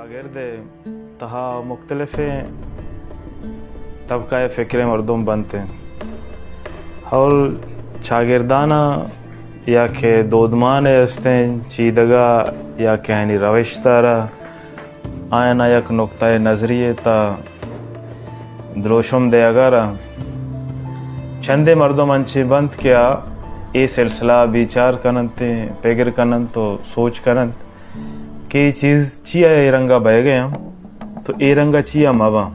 چاگرد ءِ تہا مختلفیں طبقہ ءِ فکر ءِ مردم بنت انت۔ ہول چاگردانا یا کہ دودمان ءِ استیں چیدگا یا کہ آیانی روشت ءَ را آیانا یک نقطہ نظری ءِ تہا دروشم دیگ ءَ را چندے مردم انچیں بنت کہ آ اے سلسلہ ءَ بیچار کن انت، پگر کن انت و سوچ کن انت کہ اے چیز چیا اے رنگ ءَ بئیگ ءَ انت، تو اے رنگ ءَ چیا مہ باں۔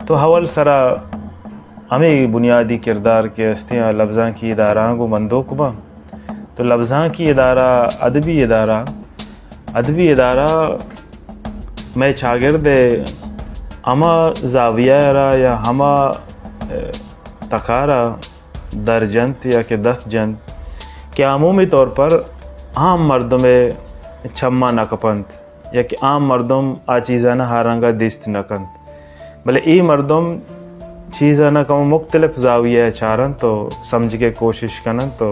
تو اول سرا ہمے بنیادی کردار کہ استیں آ لبزانکی ادارہاں گوں بندوک باں۔ تو لبزانکی ادارہ، ادبی ادارہ، ادبی ادارہ مئے چاگرد ءِ ہما زاویہ ءَ را یا ہما، ءَ، تک ءَ را در جنت یا کہ دست جنت کہ عمومی طور پر عام مردم ءِ چماں نہ کپنت یا کہ عام مردم آ چیزانا ہر رنگ ءَ دیست نہ کنت۔ بلے اے مردم چیزانا کمو مختلف زاویہ ءَ چارنت و سمجھگ ءِ کوشش کننت و،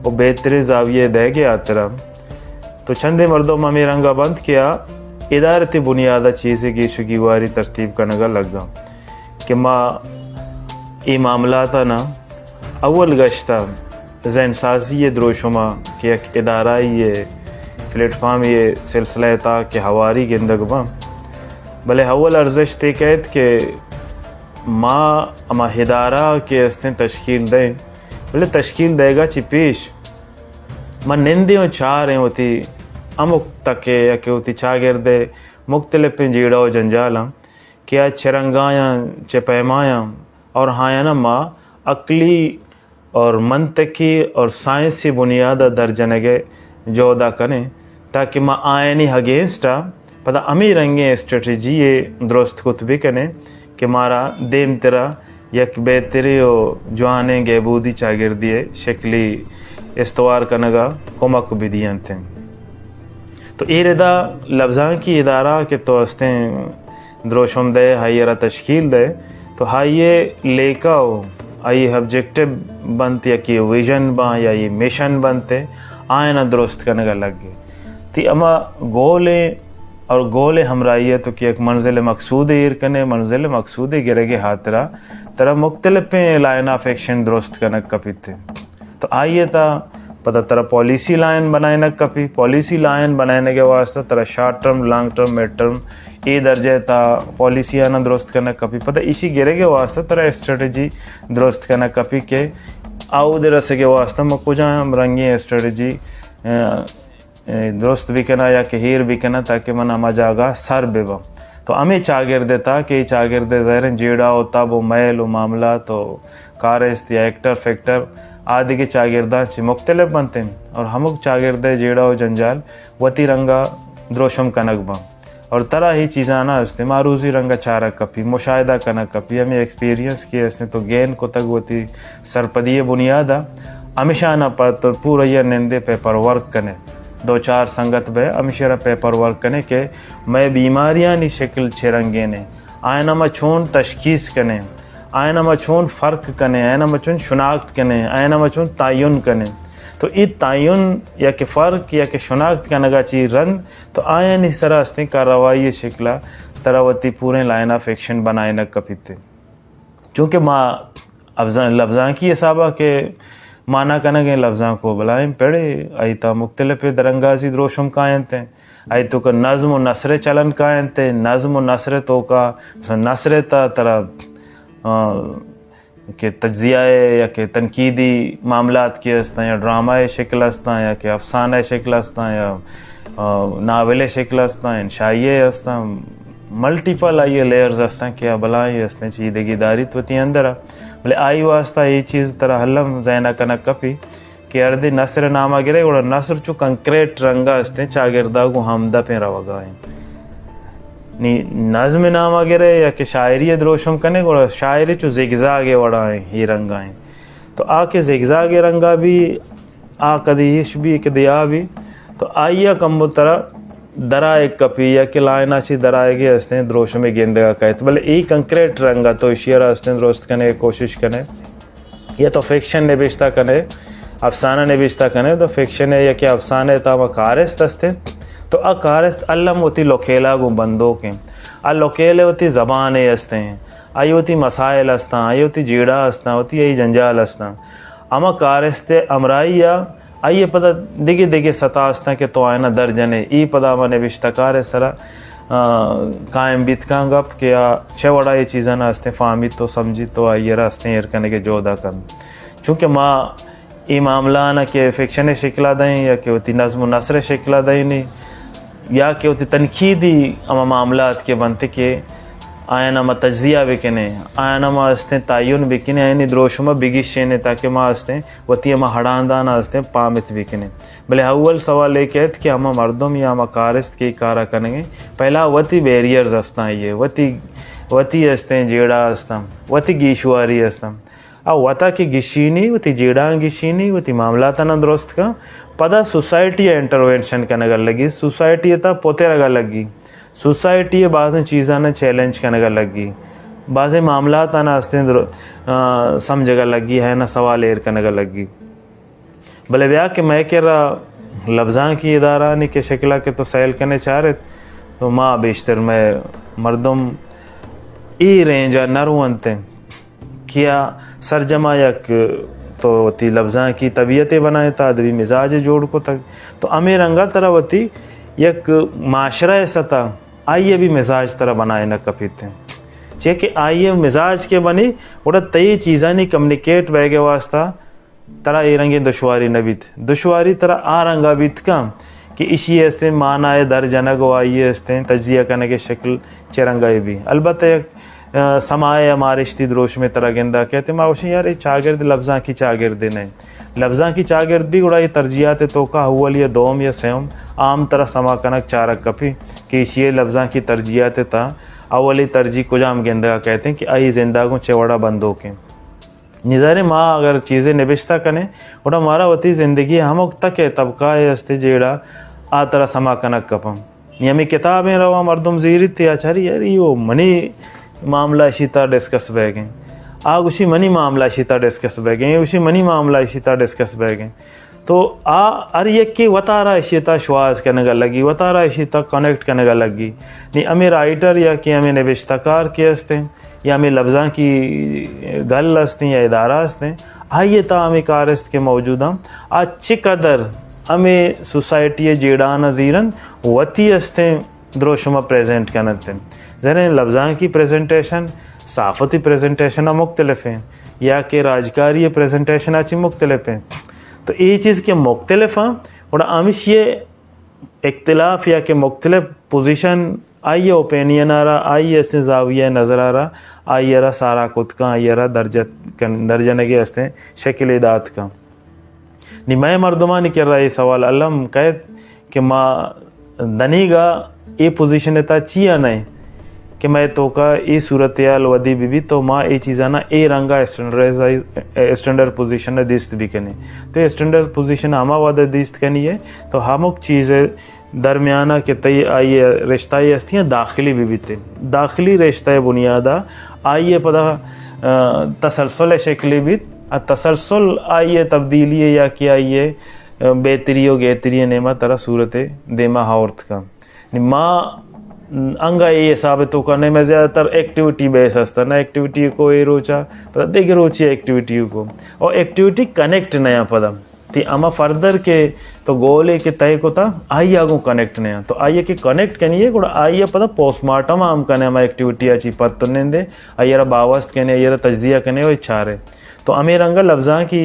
و بہتریں زاویہ ءِ دئیگ ءِ ہاترا تو چندے مردم ہمے رنگ ءَ بنت کہ آ ادارتی بنیاد ءَ چیزے گیش و گیواری ترتیب کنگ ءَ لگاں کہ ما اے معاملاتانا اول گشت ءَ ذہن سازی ءِ دروشم ءَ کہ یک ادارہ یے، پلیٹ فارم یے سلسلہ ءِ تہا کہ ہواری گندگ باں، بلے اول ارزشت اے کئیت کہ ما ہما ادارہ کہ استیں تشکیل دئیں، بلے تشکیل دئیگ ءَ چہ پیش ما نندیں و چاریں وتی ہمک تک ءِ یا کہ وتی چاگرد ءِ مختلفیں جیڑہ و جنجالاں کہ آ چہ رنگایاں، چہ پیمایاں، اور آیانا ما عقلی اور منطقی اور سائنسی بنیاد ءَ در جنگ ءِ جہد ءَ کنیں تاکہ ما آیانی اگینسٹ ءَ پدا ہمے رنگیں اسٹریٹجی یے درست کت بکنیں کہ مارا دیمترا یک بہتریں و جوانیں گہبودی چاگردی ءِ شکلی استوار کنگ ءَ کمک بدینت۔ تو اے ردا لبزانکی ادارہ کہ تو استیں دروشم دئے، آئی ءَ را تشکیل دئے، تو آئی ءِ لیکہ و آئی ءِ آبجیکٹو بنت یا کہ ویژن باں یا یہ مشن بنت، آیانا درست کنگ ءَ لگے۔ تئی ہما گولیں اور گول ءِ ہمراہی ءَ تو کہ یک منزل مقصود ءَ ایر کنے، منزل مقصود ءِ گرگ ءِ ہاترا ترا مختلفیں لائن آف ایکشن درست کنگ کپیت۔ تو آئی ءِ تہا پدا ترا پالیسی لائن بنائینگ کپی، پالیسی لائن بنائینگ ءِ واستہ ترا short term, long term, mid term, اے درجہ ءِ تہا پالیسی آناں درست کنگ کپی۔ پدا ایشی گرگ ءِ واستہ ترا اسٹریٹجی درست کنگ کپی کہ اود ءَ رسگ ءِ واستہ ما کجام رنگیں اسٹریٹجی، ءَ، ءَ، درست بکناں یا کہ ہیر بکناں تاکہ من ہما جاگہ ءَ سر بہ باں۔ تو ہمے چاگرد ءِ تہا کہ اے چاگرد ءِ ظاہریں جیڑہ و تب و میل و معاملات و کارست یا ایکٹر فیکٹر آ دگہ چاگرداں چہ مختلف بنت انت اور ہمک چاگرد ءِ جیڑہ و جنجال وتی رنگ ءَ دروشم کنگ باں اور ترا اے چیزاناں استیں معروضی رنگ ءَ چارگ کپی، مشاہدہ کنگ کپی، ہمے ایکسپیرینس کہ استیں تو گین کتگ وتی سرپدی ءِ بنیاد ءَ، ہمیشاناں پہ تو پورہ ءَ نندے پیپر ورک کنے، دو چار سنگت بئے ہمیشی ءَ را پیپر ورک کنے کہ مئے بیماریانی شکل چہ رنگینے، آیانا ما چون تشخیص کنیں، آیانا ما چون فرق کنیں، آیانا ما چون شناخت کنیں، آیانا ما چون تعین کنیں۔ تو اے تعین یا کہ فرق یا کہ شناخت کنگ ءَ چہ رند تو آیانی سرا استیں کارروائی ءِ شکل ءَ ترا وتی پوریں لائن آف ایکشن بنائینگ کپیت۔ چونکہ ما ابزان-، لبزانکی حساب ءَ کہ مانا کنگ ءَ ایں، لبزانک و بلاہیں پڑے، آئی تہا مختلف درانگازی دروشم کاینت انت۔ آئی توکا نظم و نثر ءِ چلن کاینت انت۔ نظم و نثر ءِ توکا، مثلاً نثر ءِ تہا ترا، آ، کہ تجزیہ ءِ یا کہ تنقیدی معاملات کہ استاں یا ڈرامہ ءِ شکل استاں یا کہ افسانہ ءِ شکل استاں یا، آ، ناول ءِ شکل استاں، انشائیہ استاں، ملٹیپل آئی ءِ لیئرز استاں کہ آ بلاہیں استیں چیدگی داریت وتی اندر ءَ۔ بلے آئی واستہ اے چیز ترا الم ذہن ءَ کنگ کپی کہ ہردے نثر ءِ نام ءَ گرے گڑا نثر چو کنکریٹ رنگ ءَ استیں چاگرد ءَ گوں ہمدپیں روگ ءَ انت۔ نی نظم ءِ نام ءَ گرے یا کہ شاعری ءِ دروشم کنے گڑا شاعری چو زگزاگ ءِ وڑ ءَ انت، اے رنگ ءَ انت۔ تو آ کہ زگزاگ ءِ رنگ ءَ بی آ کدی ایش بی، کدی آ بی، تو آئی ءَ کمو ترا درائگ کپی یا کہ لائن ءَ چہ درائگ ءِ استیں دروشمے گندگ ءَ کئیت۔ بلے اے کنکریٹ رنگ ءَ تو ایشی ءَ را استیں درست کنے، کوشش کنے، یا تو فکشن نبشتہ کنے، افسانہ نبشتہ کنے، تو فکشن ءِ یا کہ افسانہ ءِ تہا ہما کارست استیں، تو آ کارست الم وتی لوکیلا گوں بندوکیں۔ آ لوکیل ء وتی زبانے استیں، آئی وتی مسائل استاں، آئی وتی جیڑہ استاں، وتی آئی جنجال استاں۔ ہما کارست ء ہمراہی ء آئی ء پدا دگہ دگہ ستا استاں کہ تو آیانا در جنے۔ ای پدا ہما نبشتہ کار ء سرا، آ، قائم بیت کاں گپ کہ آ چہ وڑا اے چیزانا استیں فہمیت و سمجھیت و آئی ء را استیں ایر کنگ ء جہد ء کنت۔ چونکہ ما اے معاملہ آناں کہ فکشن ء شکل ء دئیں یا کہ وتی نظم و نثر ء شکل ء دئیں یا کہ وتی تنقیدی ہما معاملات کہ بنت کہ آیاں ما تجزیہ بکنیں، آیاں ما استیں تعین بکنیں، آیانی دروشم ء بگیشینیں تاکہ ما استیں وتی ہما ہڑاندان ء استیں پامت بکنیں۔ بلے اول سوال اے کیت کہ ہما مردم یا ہما کارست کہ اے کار ء کنگیں، پہلا وتی بیریئرز استاں، آئی ء وتی، وتی استیں جیڑہ استاں، وتی گیشواری استاں۔ آ وتا کہ گشینی، وتی جیڑاں گشینی، وتی معاملاتاں درست کن، پدا سوسائٹی ء انٹروینشن کنگ ء لگی، سوسائٹی ء تا پترگ ء لگی، سوسائٹی ء بازیں چیزاں چیلنج کنگ ء لگی، بازیں معاملاتاں استیں در-، آ، سمجھگ ء لگی، ہے نا سوال ایر کنگ ء لگی۔ بلے بیا کہ مئے کرا لبزانکی ادارہانی کہ شکل ء کہ تو سیل کنے چارت، تو ما بیشتر مئے مردم اے رینج ء نہ رونت انت کہ آ سرجم ء یک تو وتی لبزانکی طبیعتے بنائینتہ، ادبی مزاجے جوڑ کتگ، تو ہمے رنگ ء ترا وتی یک معاشرہ ء سطح آئی ء بھی مزاج ترا بنائینگ کپیت انت۔ چیا کہ آئی ء مزاج کہ بنی، گڑا تئی چیزانی کمیونیکیٹ بیگ ء واسطہ ترا اے رنگیں دشواری نہ بیت۔ دشواری ترا آ رنگا بیت کن کہ ایشی ء استیں مانا ء در جنگ و آئی ء استیں تجزیہ کنگ ء شکل چہ رنگا ء بی۔ البتہ یک، آ، سما ء مارشتی دروشمے ترا گندا کیت، ما گوشیں یار اے چاگرد لبزانکی چاگردے نہ انت۔ لبزانکی چاگرد بی گڑا اے ترجیحات ء توکا اول یا دوم یا سیوم عام ترا سما کنگ چارگ کپی کہ ایشی ء لبزانکی ترجیحات ء تہا اولی ترجیح کجام گندگا کیت کہ آئی زندہ گوں چہ وڑا بندوکیں۔ نی ظاہریں ما اگر چیزے نبشتہ کنیں، گڑا مارا وتی زندگی ء ہمک تک ء طبقہ ء است جیڑہ آ ترا سما کنگ کپاں۔ نی ہمے کتابیں رواں مردم زیریت یا چاری، یار، ایو منی معاملہ اشی تا ڈسکس بیگیں۔ آ گوشی منی معاملہ اشی تا ڈسکس بیگیں، اے گوشی منی معاملہ اشی تا ڈسکس بیگیں۔ تو آ ہر یکے وتارا اشی تا شواز کنگا لگی، وتارا اشی تا کنیکٹ کنگا لگی۔ نی ہمے رائٹر یا کہ ہمے نبشتہ کار کہ استیں، یا ہمے لبزانکی گل استیں یا ادارہ استیں، آئی ء تہا ہمے کار است کہ موجود ہم آ چقدر ہمے سوسائٹی ء جیڑان ء زیرن وتی استیں دروشم ء پریزنٹ کنت۔ زریں لبزانکی پریزنٹیشن، صحافتی پریزنٹیشن ء مختلف ہیں یا کہ راجکاری پریزنٹیشن ء چی مختلف ہیں۔ تو اے چیز کہ مختلف ہیں، گڑا ہمیشی اختلاف یا کہ مختلف پوزیشن آئی ء اوپینین ء را، آئی ء استیں زاویہ نظر ء را، آئی ء را سارا کت کن، آئی ء را درجہ کن، درجہ نگے استیں شکلے دات کن۔ نی مئے مردمانی کرا اے سوال الم کئیت کہ ما دنیگا اے پوزیشن ء تہا چیا نہ ایں کہ مئے توکا اے صورتحال ودی بہ بیت تو ما اے چیزانا اے رنگا اسٹینڈرڈائز، اسٹینڈرڈ پوزیشن ء دیست بکنیں۔ تو اے اسٹینڈرڈ پوزیشن ہما وہد ء دیست کنی ہے تو ہمک چیز درمیانا کہ تئی آئی ء رشتہ ء ہستی ہیں داخلی بہ بیت۔ داخلی رشتہ ء بنیادا آئی ء پدا، آ، تسلسل ء شکلی بیت۔ آ تسلسل آئی ء تبدیلی ء یا کہ آئی ء، آ، بہتری و گہتری ء نیما ترا صورت ء دیما ہاورت کن۔ نی ما انگا اے حساب ء توکا نہ، مئے زیادہ تر ایکٹیویٹی بیس ہستا، نہ ایکٹیویٹی کو اے روچا، پدا دیگہ روچی ایکٹیویٹی کو۔ اور ایکٹیویٹی کنیکٹ نہ پدا۔ تئی ہما فردر کہ تو گولے کہ طے کتا، آئی آ گوں کنیکٹ نہ انت۔ تو آئی ء کہ کنیکٹ کنی ہے، گڑا آئی ء پدا پوسٹ مارٹم ہم کنے، ہما ایکٹیویٹی ء چی پد تو نندے، آئی ء را باوست کنے، آئی ء را تجزیہ کنے و چارے۔ تو ہمے رنگ ء لبزانکی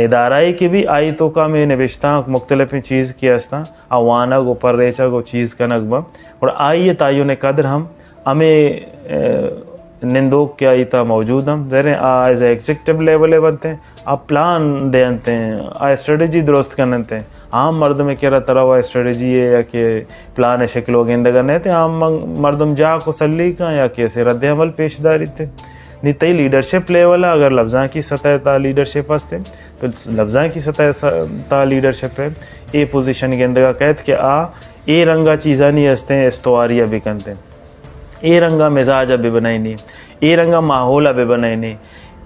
ادارہ ء کہ بھی آئی توکا ہمے نبشتانک مختلفیں چیز کہ استاں، آ وانگ و پریچگ و چیز کنگ بنت، گڑا آئی ء تعین قدر ہم ہمے، اے، نندوک کہ آئی تہا موجود ہم۔ ظاہریں آ ایز اے ایگزیکٹو لیول ء بنت ہیں، آ پلان دینت ہیں، آ اسٹریٹجی درست کننت ہیں۔ عام مردم ء کرا ترا و اسٹریٹجی ہے یا کہ پلان ء شکل و گندگا نہ تے، عام من-، مردم جاک و سلیقاں یا کہ اسے رد عمل پیش داریت۔ نی تئی لیڈرشپ لیول ء اگر لبزانکی سطح تہا لیڈرشپ ہست ہیں، تو لبزانکی سطح س-، تہا لیڈرشپ ہے، اے پوزیشن گندگا کہت کہ آ اے رنگا چیزانی ہستیں استواری ء بکنت ہیں۔ اے رنگا مزاج ء بہ بنائینی، اے رنگا ماحول ء بہ بنائینی،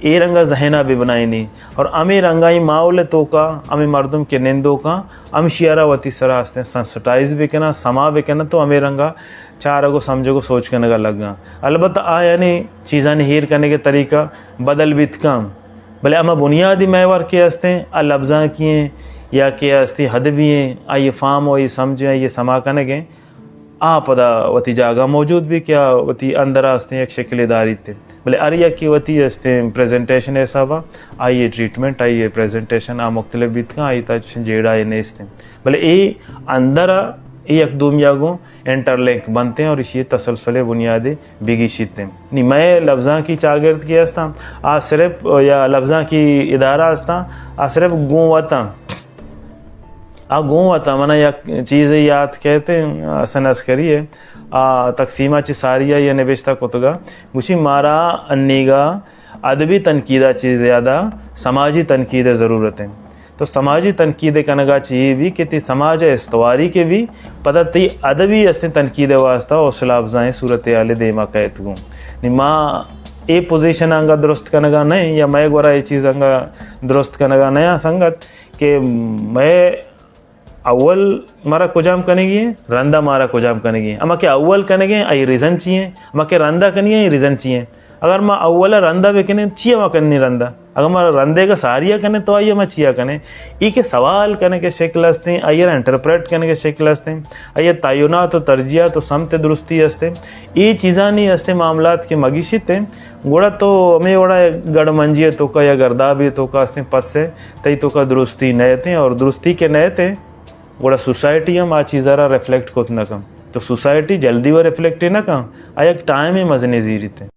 اے رنگا ذہنا بہ بنائینی اور ہمے رنگا اے ماحول توکا ہمے مردم کہ نندوکاں ہمشی ءَ را وتی سرا استیں سنسٹائز بکناں، سما بکناں تو ہمے رنگا چارگ و سمجھگ و سوچ کنگا لگاں۔ البتہ آیانی چیزانی ہیر کنگے طریقہ بدل بیت کن، بلے ہما بنیادی محور کہ استیں آ لبزانکی ایں یا کہ استیں ادبی ایں، آئی فارم و آئی سمجھ، آئی سما کنگیں۔ آ پدا وتی جاگہ موجود بی کہ آ وتی اندر ءَ استیں یک شکلے داریت۔ بلے ہر یکے وتی استیں پریزنٹیشن ءِ حساب ءَ آئی ءِ ٹریٹمنٹ، آئی ءِ پریزنٹیشن آ مختلف بیت کن، آئی تہا چشیں جیڑہ ئے نیست انت۔ بلے اے اندر ءَ اے یک دومی ءَ گوں انٹرلنک بنت انت اور ایشی ءِ تسلسل ءِ بنیاد ءَ بگیشیت انت۔ نی مئے لبزانکی چاگرد کہ استاں، آ صرف یا لبزانکی ادارہ استاں، آ صرف گوں وتاں آ گوں وتا منا یک چیزے یات کیت، حسن عسکری ءَ آ تقسیم ءَ چہ ساری ءَ یہ نبشتہ کتگا، گوشی مارا انیگا ادبی تنقید ءَ چہ زیادہ سماجی تنقید ءِ ضرورت انت۔ تو سماجی تنقید کنگا چہ یہ بھی کہ تی سماج ءِ استواری کے بھی پدا تی ادبی استیں تنقید ءِ واسطہ حوصلہ افزائیں صورتحال دیما کیت گوں۔ نی ما اے پوزیشن انگا درست کنگا نہیں یا مئے گورا اے چیز انگا درست کنگا نہیں سنگت کہ مئے اول مارا کجام کنگی ہیں، رندا مارا کجام کنگی ہیں۔ اما کہ اول کنگے ہیں، آئی ریزن چی ہیں؟ اما کہ رندا کنگی ہیں، آئی ریزن چی ہیں؟ اگر ما اولا رندا بکنیں، چیا ما کنی رندا؟ اگر ما رندے کا ساریا کنیں، تو آئی ما چیا کنیں؟ ای کہ سوال کنگے شکل استیں، آئی را انٹرپریٹ کنگے شکل استیں، آئی تعینات و ترجیحات و سمت درستی استیں۔ ای چیزانی استیں معاملات کے مگیشیت ہیں۔ گڑا تو ہمے وڑا گڑ منجی توکا یا گردابی توکا استیں پس ہے، تئی توکا درستی نئیت ہیں اور درستی کے نئیت ہیں، گڑا سوسائٹی ہم آ چیزا را ریفلیکٹ کت نہ کن۔ تو سوسائٹی جلدی و ریفلیکٹ نہ کن، آ یک ٹائم مزنی زیریت ہیں۔